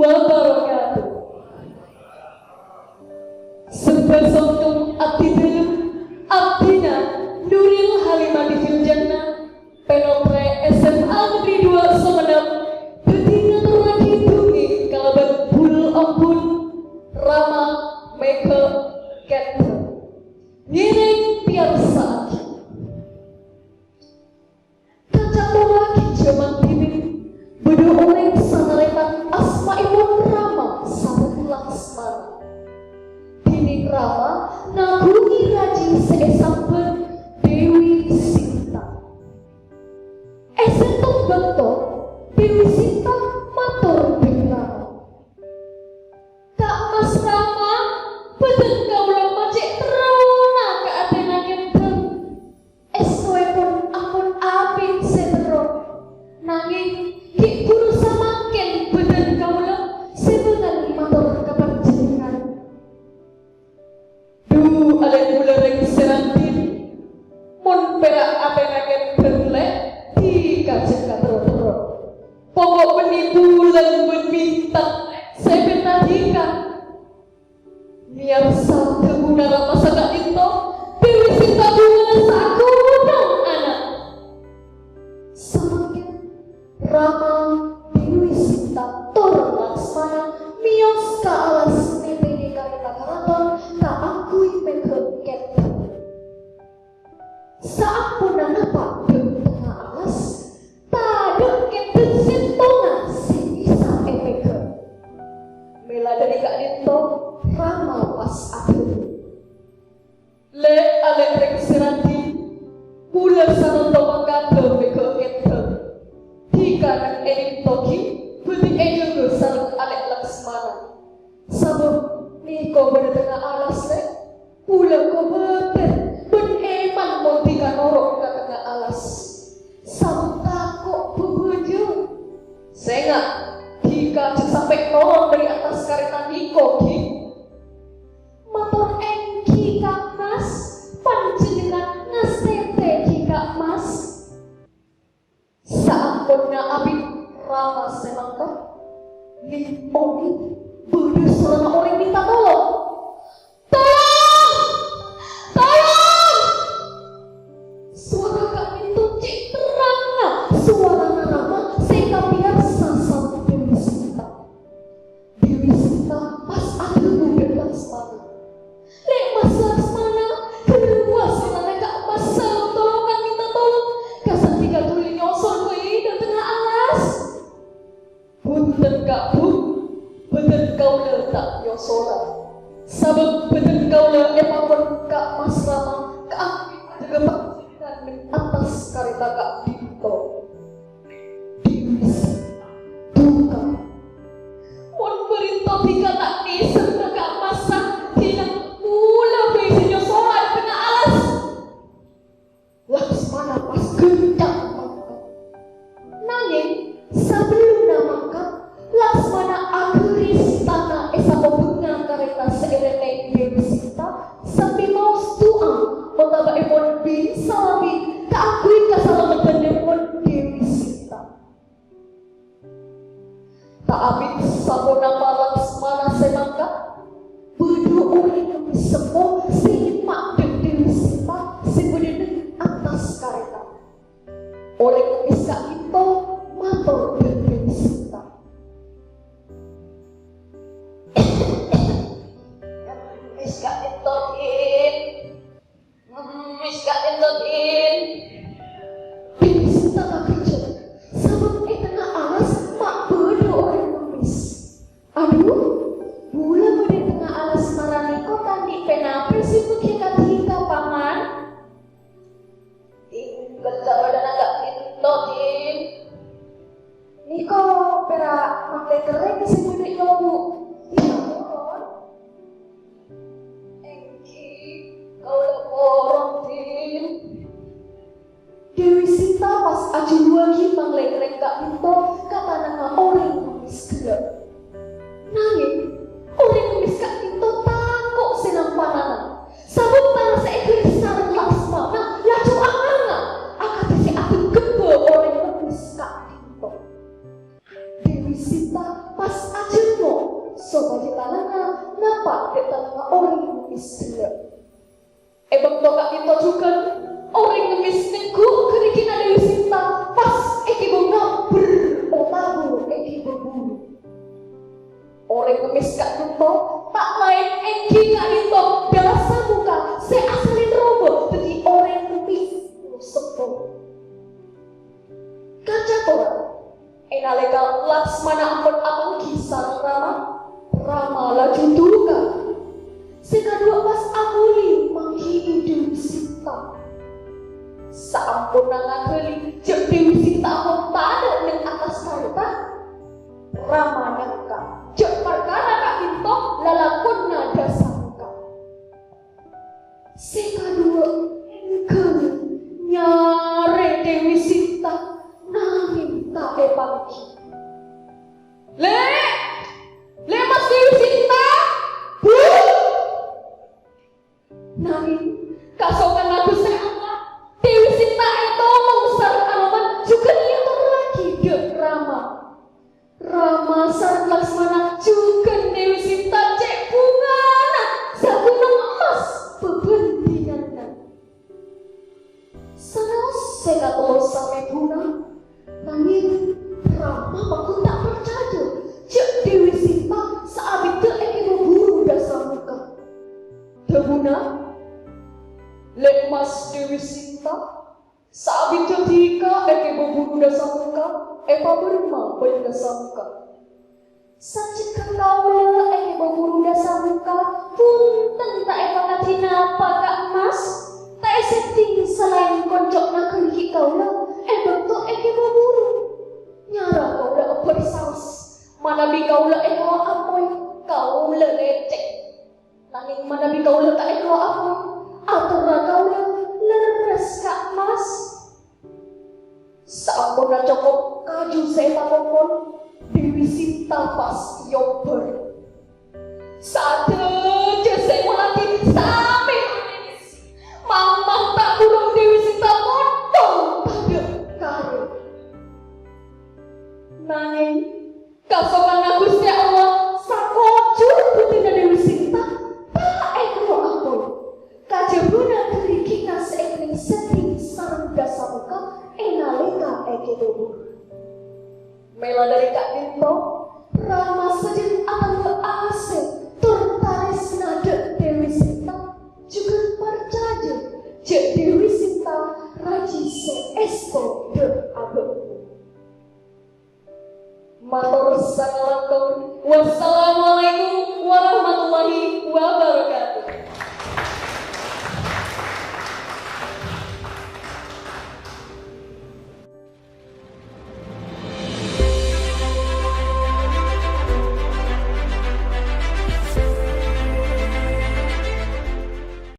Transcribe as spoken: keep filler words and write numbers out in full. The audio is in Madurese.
wabarakatuh. Sembhâ songkem abdhi dhâlem, abdhina Nuril Halimati Fil Jannah, pènotrè S M A Negeri dua Sumenep, dhâddhi ngatorraghi bhungèng kalabân bul-ombun, Rama Mega Kèdhâ. Ngèrèng pèyarsa'aghi. Kacatorraghi jhâman dhimèn, bâdâ orèng santarètan asmaèpon Rama sareng Laksmana. Dhinèng Rama ngaghungè rajhi sè èsambhât Dewi Sinta. È sèttong bâkto, Dewi Sinta mator dâ' Rama, "Ka' Mas Rama, bhâdhân kaulâ ma' cè' terrona ka atèna kèdhâ. Èstoèpon ampon abit sè terro, nangèng ghi' bhuru samangkèn bhâdhân kaulâ sè bângal mator ka panjhennengngan." "Dhu, alè' bulâ rèng sè raddhin, mon pèra' atèna kèdhâ lè', dhika jhâ' katerro-terro. Pokok bânnè bulân bân bintang sè èpènta dhika." Mèyarsa dhâbuna Rama saka'dinto, Dewi Sinta bungana saghudhâng ana'. Samangkèn Rama, Dewi Sinta, tor Laksmana mèyos ka alas nètènè karèta karaton kaangghuy mèghâ' kèdhâ. Saamponna napa' dâ' tengnga alas, tadâ' kèdhâ sèttonga sè bisa èpèghâ'. Mèla dhâri ka'dinto, Rama pas adhâbu, "Lè', alè' rèng sè raddhin, bulâ sanonto mangkadhâ mèghâ' kèdhâ. Dhika neng è dinto ghi' bhâdhi èjâgâ sareng alè' Laksmana. Sabâb nèko bâdâ tengnga alas, lè'. Bulâ kobâtèr bân èman mon dhika noro' ka tengnga alas. Sabâb tako' bhâbhâjâ. Sènga', dhika jhâ' sampè' toron dhâri attas karèta nèko ghi'." "Mator èngghi, Ka' Mas, panjhennengngan ngastètè ghi, Ka' Mas." Saamponna abit Rama sè mangkat, lè-ongghu bâdâ sorana orèng mènta tolong. "Tolong! Tolong!" Sowara ka'dinto cè' terrangnga sowarana Rama sè èkapèyarsa sareng Dewi Sinta. Dewi Sinta pas adhâbu dâ' Laksmana, "Lè' Mas Laksmana, ghâruwa sè nalèka Mas sareng tolongan mènta tolong, ka sanèka dhuli nyosol bhâi dâ' tengnga alas." "Bhunten, Ka', Bu, bhâdhân kaulâ ta' nyosola. Sabâb bhâdhân kaulâ èpakon Ka' Mas Rama kaangghuy ajâgâ panjhennengngan neng attas karèta ka'dinto." Dewi Sinta duka. "Mon bârinto dhika ta' nèserra Ka' Mas, dhina kaulâ bhâi sè nyosola dâ' tengnga alas." Laksmana pas ghântang mangkat. Nangèng, sabellunna mangkat, Laksmana aghâris tana è sakobhângnga karèta sè èrèntèng Dewi Sinta, sambi maos du'a, otabâèpon bin salabi kaangghuy kasalameddhânnèpon Dewi Sinta. Ta' abit saponapa Laksmana sè mangkat, bâdâ orèng ngemmès sempo sè nyemma' dâ' Dewi Sinta sè bâdâ neng attas karèta. Orèng ngemmès ka'dinto mator dâ' Dewi Sinta, "Ngemmès ka'dinto, Din. Ngemmès ka'dinto, Din." Dewi Sinta kaghâjâ, sabâb è tengnga alas ma' bâdâ orèng ngemmès. "Adhu, bulâ bâdâ è tengnga alas mara nèko ta' andi' ponapa sè èpèghiyâ ka dhika, Paman?" "Tinggal sabâdâna ka'dinto, Din." "Nèko pèra' mangkèn kerrèng sè bâdâ è obu'." "Iyâ, poron." "Èngghi, kaulâ poron, Din." Dewi Sinta pas ajhuluwâghi panglengreng ka'dinto ka tanangnga orèng ngemmès ghellâ'. Nangèng, orèng ngemmès ka'dinto tako' sè nampanana, sabâb tana sè èghâris sareng Laksmana laju anganga, akadhi sè adhâgghâbbhâ orèng ngemmès ka'dinto. Dewi Sinta pas ajhâ sopajâ tanangnga napa' dâ' tanangnga orèng ngemmès ghellâ'. È bâkto ka'dinto jhughân, orèng ngemmès nèngghu' ghârighinna Dewi Sinta pas èghibâ ngabbher otabâ èghibâ buru. Orèng ngemmès ka'dinto ta' laèn èngghi ka'dinto Dasamuka sè asalèn rowa dhâddhi orèng ngemmès seppo. Kacatora, è nalèka Laksmana ampon apangghi sareng Rama, Rama laju duka. Sè kaduwâ' pas amolè mangghi'i Dewi Sinta. Saamponna ngaghâli jhâ' Dewi Sinta ampon tadâ' neng attas karèta, Rama nyangka jhâ' parkara ka'dinto lalakonna Dasamuka. Sè kaduwâ' èngghâl nyarè Dewi Sinta, nangèng ta' èpangghi. "Lè'! Lè' Mas Dewi Sinta! Bu!" Nangèng, kasokanna Ghustè Allah, Dewi Sinta ètolong sareng Anoman jhughân èatorraghi dâ' Rama. Rama sareng Laksmana jhughân Dewi Sinta cè' bhungana saghunong emmas bhâbhândhinganna. Sanaos sè katello samè bhunga, nangèng Rama pagghun ta' parcajâ jhâ' Dewi Sinta saabiddhâ èghibâ buru Dasamuka. Dhâbuna, "Lè' Mas Dewi Sinta, saabiddhâ dhika èghibâ buru Dasamuka, èpabârâmma bân Dasamuka." "Sajjhegghâ kaulâ èghibâ buru Dasamuka, bhunten ta' èpakadhi napa ka Mas. Ta' èseddhing salaèn konco' nagâri kaulâ è bâkto èghibâ buru. Nyara kaulâ abbhâr saos, manabi kaulâ èkawa apoy, kaulâ lècèk. Nangèng manabi kaulâ ta' èkawa apoy, atorra kaulâ lerres ka Mas." Saamponna cokop kaju sè èpakongkol, Dewi Sinta pas èobbhâr. Sadhâjâ sè èngoladi samè nangès. Mangmang ta' burung Dewi Sinta modhung padâ karè. Nangèng, kasokanna Ghustè Allah, sakojjhur bhâdhânna Dewi Sinta ta' èkawa apoy. Kajhâbhâna ghârighinna sè èkennèng seddhing sareng Dasamuka è nalèka èghibâ buru. Mèla dâri ka'dinto, Rama sajân atamba asè tor tarèsna dâ' Dewi Sinta, jhughân parcajâ jhâ' Dewi Sinta rajhi sè èsto dâ' abâ'. Mator sakalangkong. Wassalamualaikum